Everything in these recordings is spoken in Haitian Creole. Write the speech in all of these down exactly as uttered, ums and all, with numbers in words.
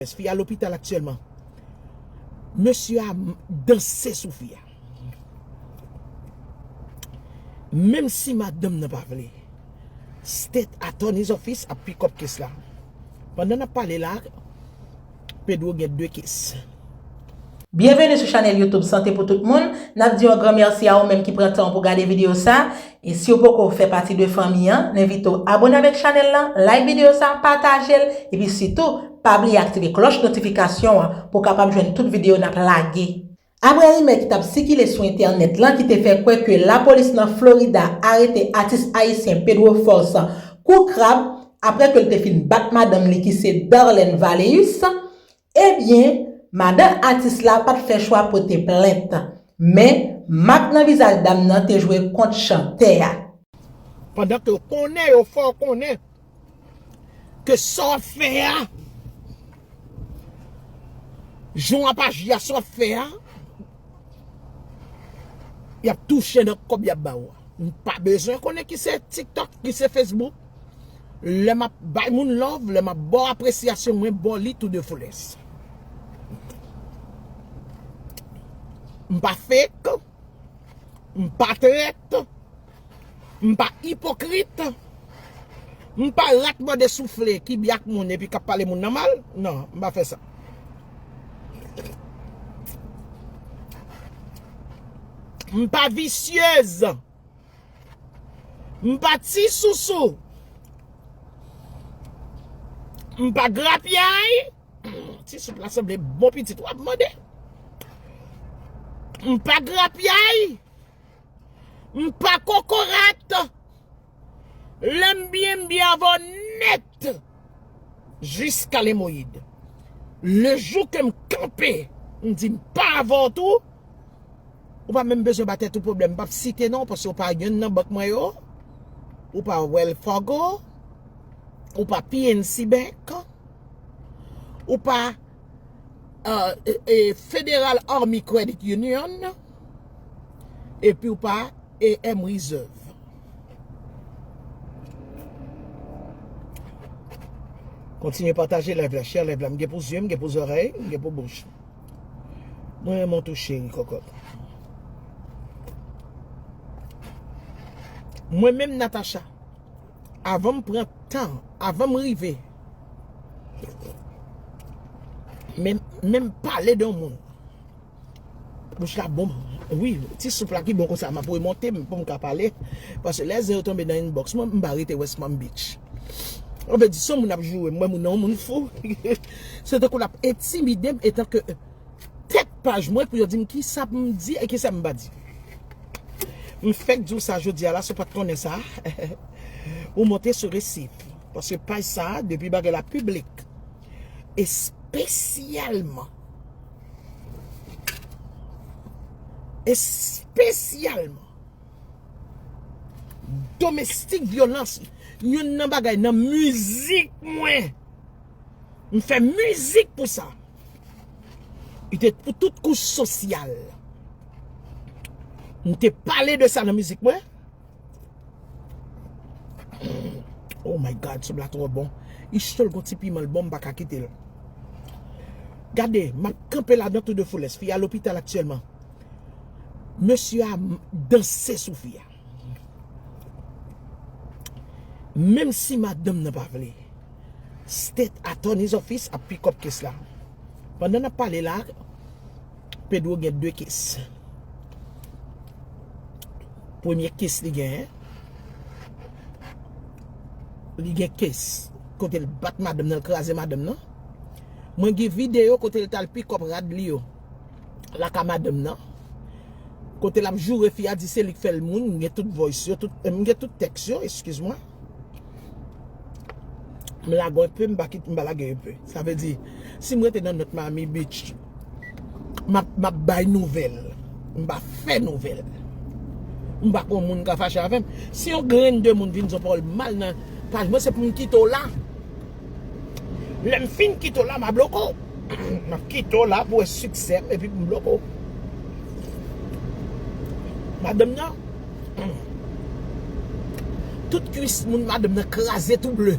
Fi a lopital aktyèlman. Mesye a m- danse sou fi a. Menm si madanm nan pa vle, State Attorney's Office ap pick up case la. Pandan n ap pale la, Pedro gen de case. Byenveni sou chanèl YouTube Sante pou tout moun. N ap di yon gran mèsi a ou menm ki pran tan pou gade videyo sa. E si w poko fè pati de fanmi an, n envite w abone avèk chanèl lan, like videyo sa, pataje l, epi sitou, pa bliye aktive klòch notifikasyon an pou w kapab jwenn tout videyo n ap lage. Apre rimè ki t ap sikile sou entènèt lan ki te fè kwè ke lapolis nan Florida arete atis ayisyen Pedro Force kou krab apre ke l te fin bat madanm li ki se Darlene Valeus, ebyen, madan atis la pa t fè chwa pote plent. Men, mak nan vizaj dam nan te jwe kont chantè a. Pandan ke w konnen, yo fè w konnen ke sa w ap fè a, jan w ap aji a, sa w ap fè a, y ap touche nan kòb y ap ba w a. M pa bezwen konnen ki se TikTok, ki se Facebook. Lè m ap bay moun love, lè m ap ba w apresyasyon, mwen ba w li to the fullest. M pa fake, m pa trèt, m pa ipokrit, m pa rat mòde soufle ki byen ak moun epi k ap pale moun nan mal. Non, m pa fè sa. M pa visyez. M pa ti sousou. M pa grapyay. Ti soup la sanble bon pitit w ap mande. M pa grapyay. M pa kokorat. Lè m byen, m byen avè w nèt. Jiska lemoyid. Le jou ke m kanpe, m di m pa avè w tou, ou pa menm bezwen ba tèt ou pwoblèm. M p ap site non, paske ou pa yonn nan bank mwen yo. Ou pa Wells Fargo. Ou pa P N C Bank. Ou pa euh, e, e, Federal Army Credit Union. Epi ou pa A M Reserve. Kontinye pataje live la, share live la. M gen pou zye, m gen pou zòrèy, m gen pou bouch. Mwen renmen w tou, cheri kòkòt. Mwen menm, Natacha, avan m pran tan, avan m rive, men, men m pale de yon moun. Bouch la bon. Wi, ti soup la ki bon konsa, m ap remonte m pou m ka pale. Paske lè zen yo tonbe nan inbox mwen, m pa rete West Palm Beach. Sa vle di, si yon moun ap joure m, m wè moun nan yon moun fou. Se tankou l ap entimide m etan ke tèt paj mwen pou yo di m kisa pou m di e kisa m pa di. M fèk di w sa jodi a la, si w pa t konnen sa, ou monte sou resif. Paske paj sa, depi bagay la piblik, espesyalman, espesyalman, domestik vyolans, youn nan bagay nan mizik mwen. M fè mizik pou sa. Li te pou tout kouch sosyal. M te pale de sa nan mizik mwen. Oh my God, soup la twò bon. Ichto l gon ti piman l bon, m pa ka kite l. Gade, m ap kanpe ladan tou de foulès. Fi a lopital aktyèlman. Mesye a m- danse sou fi a. Menm si madanm nan pa vle, State Attorney's Office ap pick up case la. Pandan n ap pale la, Pedro gen de case. Premye case li genyen, li gen case kote l bat madanm nan, l kraze madanm nan. Mwen gen videyo kote l t al pick up rad li yo lakay madanm nan. Kote l ap joure fi a, di se li k fè l moun, m gen tout voice yo, tout, m gen tout tèks yo, eskiz mwen. M lage yon pe, m pa kit, m pa lage yon pe. Sa vle di, si m rete nan North Miami Beach, m ap, m ap bay nouvèl. M pa fè nouvèl. M pa konn moun ka fache avè m. Si yon grenn de moun vin di yon pawòl mal nan paj mwen, se pou m kite w la. Lè m fin kite w la, m a bloke w. M ap kite w la pou wè siksè m epi pou m bloke w. Madanm nan, tout kwis moun madanm nan kraze tou ble.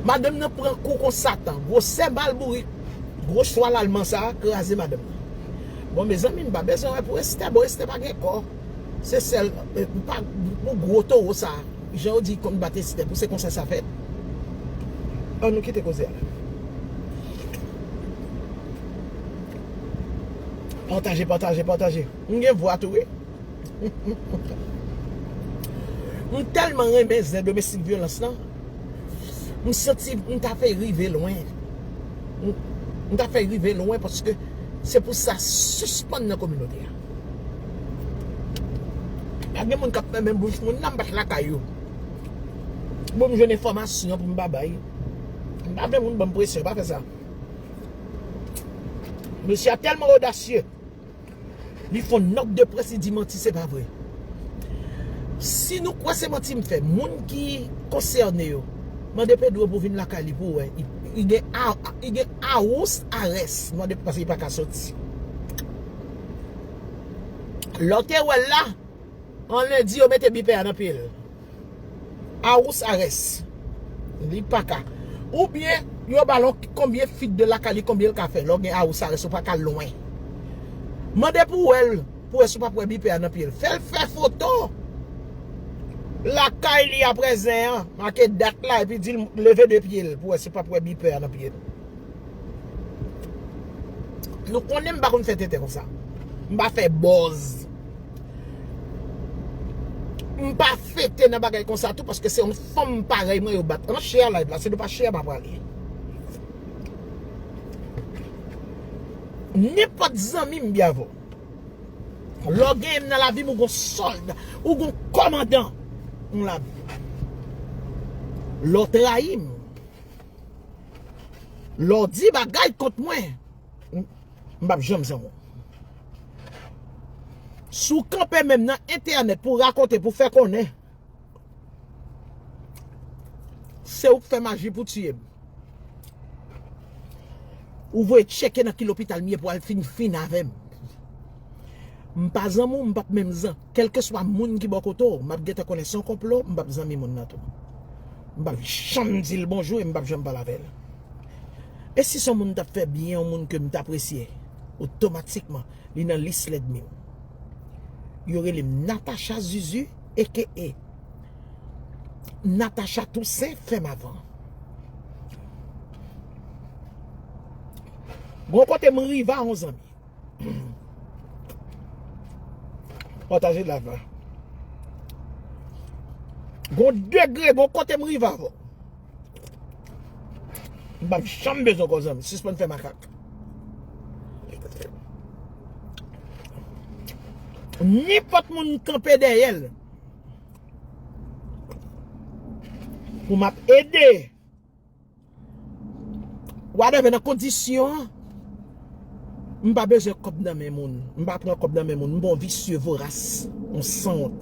Madanm nan pran kou kon Satan. Gwosè bal bourik, gwo chwal alman sa a kraze madanm nan. Bon, mezanmi, m pa bezwen wè pou Estè. Bon, Estè pa gen kò. Se sèl, eh, m pa, pou gwo towo sa a. Jan yo di konn bat Estè, pou se konsa sa fèt. An nou kite koze a la. Pataje, pataje, pataje. M gen vwa tou, wi. M tèlman renmen zen domestik vyolans lan. M santi m ta fè rive lwen. M, m ta fè rive lwen paske se pou sa sispann nan kominote a. Pa gen moun k ap fèmen bouch moun nan, m pa t lakay yo. Bon, m jwenn enfòmasyon pou m pa bay. M pa vle moun ban m presyon, pa fè sa. Mesye a tèlman odasye. Li fè yon nòt de près, li di manti, se pa vre. Si nou kwè se manti m fè, moun ki konsène yo, mande Pedro pou vin lakay li pou wè. Li, li gen a, li gen house arrest. Mande paske li pa ka soti. Lè w te wè l la, an lendi, yo mete bipè a nan pye l. House arrest. Li pa ka. Oubyen, yo ba l yon konbyen feet de lakay li, konbyen l ka fè. Lè w gen house arrest, ou pa ka lwen. Mande pou wè l, pou wè si w p ap wè bipè a nan pye l. Fè l fè foto lakay li apre zen an, make dat la, epi di l leve de pye l, pou wè si w p ap wè bipè a nan pye l. Nou konnen m pa konn fè tenten konsa. M pa fè buzz. M pa fete nan bagay konsa tou, paske se yon fanm parèy mwen yo bat. Ann share live la, si nou pa share, m pa prale. Nenpòt zanmi m byen avè w. Lè w genyen m nan lavi m, ou gon sòlda, ou gon kòmandan nan lavi m. Lè w trayi m, lè w di bagay kont mwen, m, m p ap janm zanmi w. Si w kanpe menm nan entènèt pou rakonte, pou fè konnen, se ou k fè maji pou tiye m. Ou voye tcheke nan ki lopital m ye pou al fin, fin avè m. M pa zanmi w, m p ap menm zan. Kèlkeswa moun ki bò kote w, m ap gentan konnen se yon konplo, m p ap zanmi moun nan tou. M p ap janm di l bonjou e m p ap janm pale avè l. E si se yon moun m t ap fè byen, yon moun ke m t apresye, otomatikman, li nan lis lènmi m. Yo rele m Natacha Zuzu, aka Natacha Toussaint, fè m avan. Gon kote m rive a yon zanmi. Pataje live la. Gon degre, gon kote m rive avè w. M p ap janm bezwen kò zanmi. Sispann fè makak. Nenpòt moun kanpe dèyè l pou m ap ede. Whatever nan kondisyon an, m pa bezwen kòb nan men moun. M pa pran kòb nan men moun. M pa yon visye voras. Yon sanwont.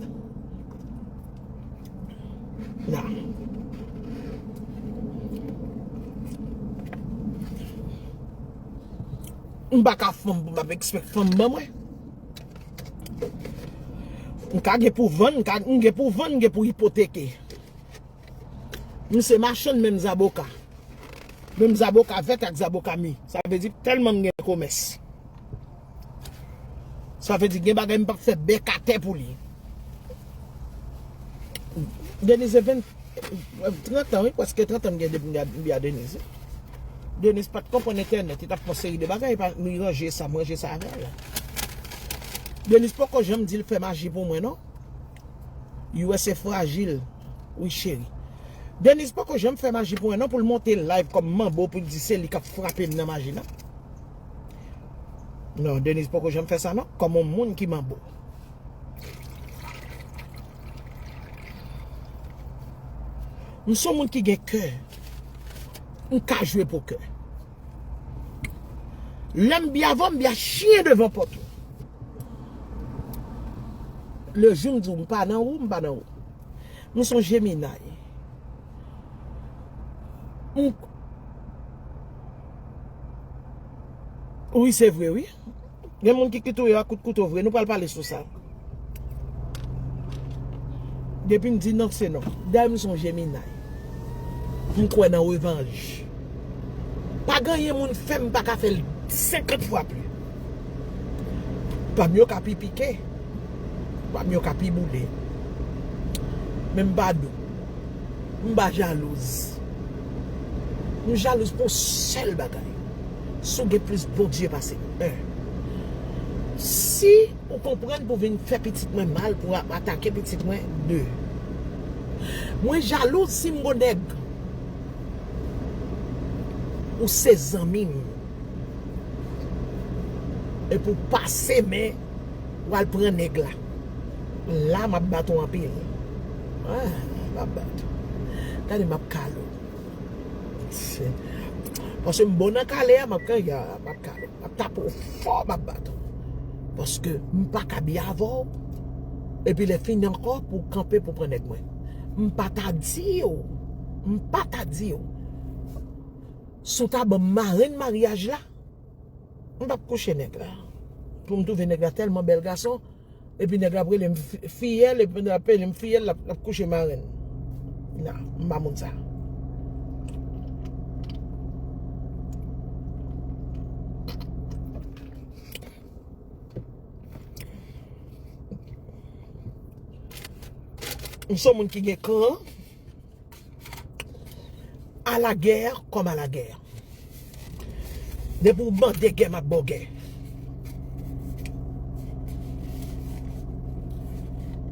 Nan. M pa ka fanm pou m ap ekspèk fanm ban mwen. M ka gen pou vann, m ka, m gen pou vann, m gen pou ipoteke. M se machann menm zaboka. Menm zaboka vèt ak zaboka mi. Sa vle di tèlman m gen komès. Sa vle di gen bagay m p ap fè bèk atè pou li. Denise, ven, trant an, wi, prèske trant an m gen depi m gen, m gen a Denise. Denise pa t konprann entènèt, li t ap fè yon seri de bagay, li ranje sa, m ranje sa avè l. Denise poko janm di l fè maji pou mwen, non. U S A frajil. Wi, cheri. Denise poko janm fè maji pou mwen, non, pou l monte live kòm manbo, pou l di se li k ap frape m nan maji, non. Non, Denise poko janm fè sa, non, kòm yon moun ki manbo. M se yon moun ki gen kè. M ka jwe pokè. Lè m byen avè w, m byen chen devan pòt ou. Le jou m di w m pa nan ou, m pa nan ou. M se yon Jeminay. M, wi, se vre, wi. Gen moun ki, ki touye yo ak kout kouto vre. Nou pral pale sou sa. Depi m di non, se non. Dayè m se yon Jeminay. M kwè nan revanj. Pa gen anyen moun fè m pa ka fè l senkant fwa pli. Pa m yo ka pi pike. Pa m yo ka pi boule. Men m pa dou. M pa jalouz. M jalouz pou yon sèl bagay. Si w gen plis Bondye pase m, en. Si ou konprann pou vin fè pitit mwen mal, pou ap atake pitit mwen, de. Mwen jalouz si m gon nèg. Ou se zanmi m. Epi w pase men, w al pran nèg la. La, m ap bat ou anpil. Ah, m ap bat ou. Gade, m ap kale w. Se, paske m bon nan kale a, m ap kale, m ap kale w. M ap tape w fò, m ap bat ou. Paske m pa ka byen avè w. Epi lè fini ankò, pou w kanpe, pou w pran nèg mwen. M pa ta di w, m pa ta di w. Si w ta ban m marenn maryaj la, m p ap kouche nèg la. Pou m twouve nèg la tèlman bèl gason, epi nèg la ap rele m fi-, fiyèl, epi nèg la ap rele m fiyèl, l ap, l ap kouche marenn. Non, m pa moun sa. M se yon moun ki gen kran. À la guerre comme à la guerre. Depi w mande gè, m ap ba w gè.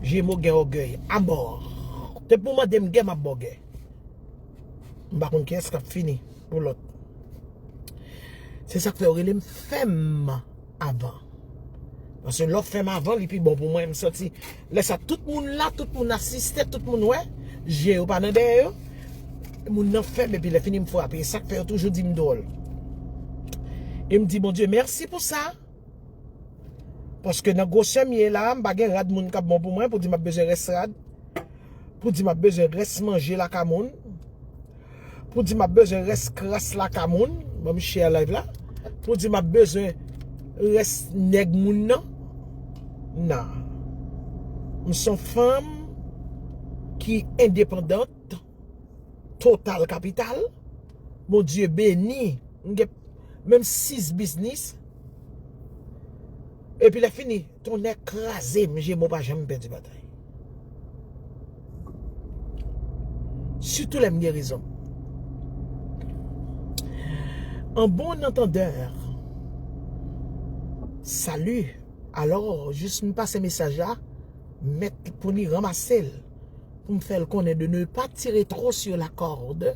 Jemo gen ògèy, amò. Depi w mande m gè, m ap ba w gè. M pa konn kiyès k ap fini pou lòt. Se sa k fè yo rele m fèm avan. Paske lè w fèm avan, li pi bon pou mwen. M santi, lè sa, tout moun la, tout moun asiste, tout moun wè, je yo pa nan dèyè yo. Moun nan fèm, epi lè fini m frape. E sa k fè yo toujou di m dwòl. E m di Bondye mèsi pou sa. Paske nan gwosè m ye la, m pa gen rad moun k ap bon pou mwen, pou di m ap bezwen rès rad. Pou di m ap bezwen rès manje lakay moun. Pou di m ap bezwen rès kras lakay moun. Ban m share live la. Pou di m ap bezwen rès nèg moun nan. Non. M se yon fanm ki endepandant, total kapital. Bondye beni. M gen menm sis biznis. Epi lè fini, tonnè kraze m, Jemo pa janm pèdi batay. Sitou lè m gen rezon. En bon entendeur, salut. Alò, jis m pase mesaj la, mèt pou li ranmase l, pou m fè l konnen de ne pas tirer trop sur la corde,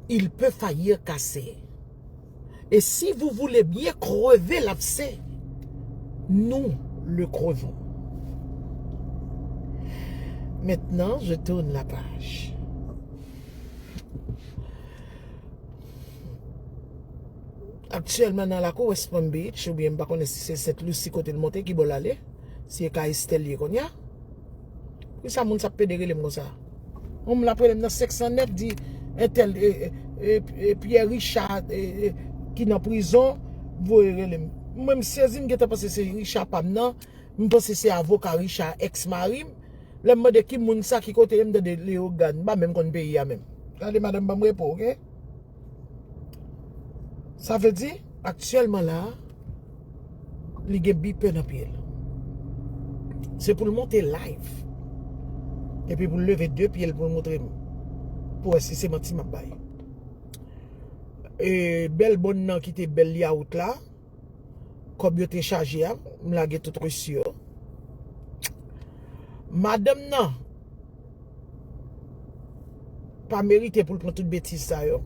il peut faillir casser. Et si vous voulez bien crever l'abcès, nous le crevons. Maintenant, je tourne la page. Aktyèlman nan lakou West Palm Beach, oubyen m pa konnen si se Sent Lisi kote l monte, ki bò l ale, si e ka Estèl ye kounye a. Poukisa moun sa ap pede rele m konsa? Yon moun l ap rele m nan senk san nèf, di entèl, e, e, e, e, Pierre Richard, e, e, ki nan prizon, voye rele m. Mwen, m sezi, m gentan panse se Richard pa m nan, m panse se avoka Richard, èks mari m. Lè m mande ki moun sa, ki kote ye, m tande Leyogàn, m pa menm konn peyi a menm. Gade madanm, ban m repo, oke? Sa vle di, aktyèlman la, li gen bipè nan pye l. Se pou l monte live. Epi pou l leve de pye l pou l montre m. Pou wè si se manti m ap bay. E bèl bòn nan ki te bèl yawout la, kòb yo te chaje a, m lage tout resi yo. Madanm nan pa merite pou l pran tout betiz sa yo.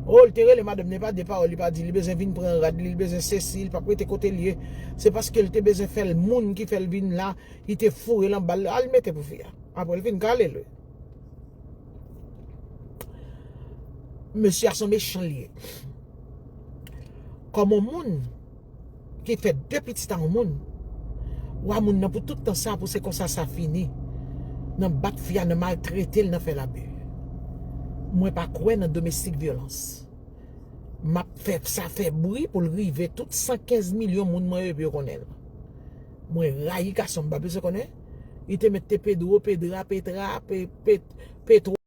Oh, li te rele madanm nan, pa de pawòl, li pa di, li bezwen vin pran rad li, li bezwen sesi, li p ap rete kote l ye. Se paske l te bezwen fè l moun ki fè l vin la, li te foure l anba l, al mete pou fi a. Apre l fin kale l. Mesye a se yon mechan li ye. Kòm yon moun ki fè de pitit a yon moun, wa moun nan pou tout tan sa, pou se konsa sa fini. Nan bat fi a, nan maltrete l, nan fè l abi. Mwen pa kwè nan domestik vyolans. M ap fè sa fè bri pou l rive tout san kenz milyon moun mwen yo epi yo konnen l. Mwen rayi gason, m pa bezwen konnen. Li te mèt te Pedro, Pedra, Petra, Pe, Pe, Petro.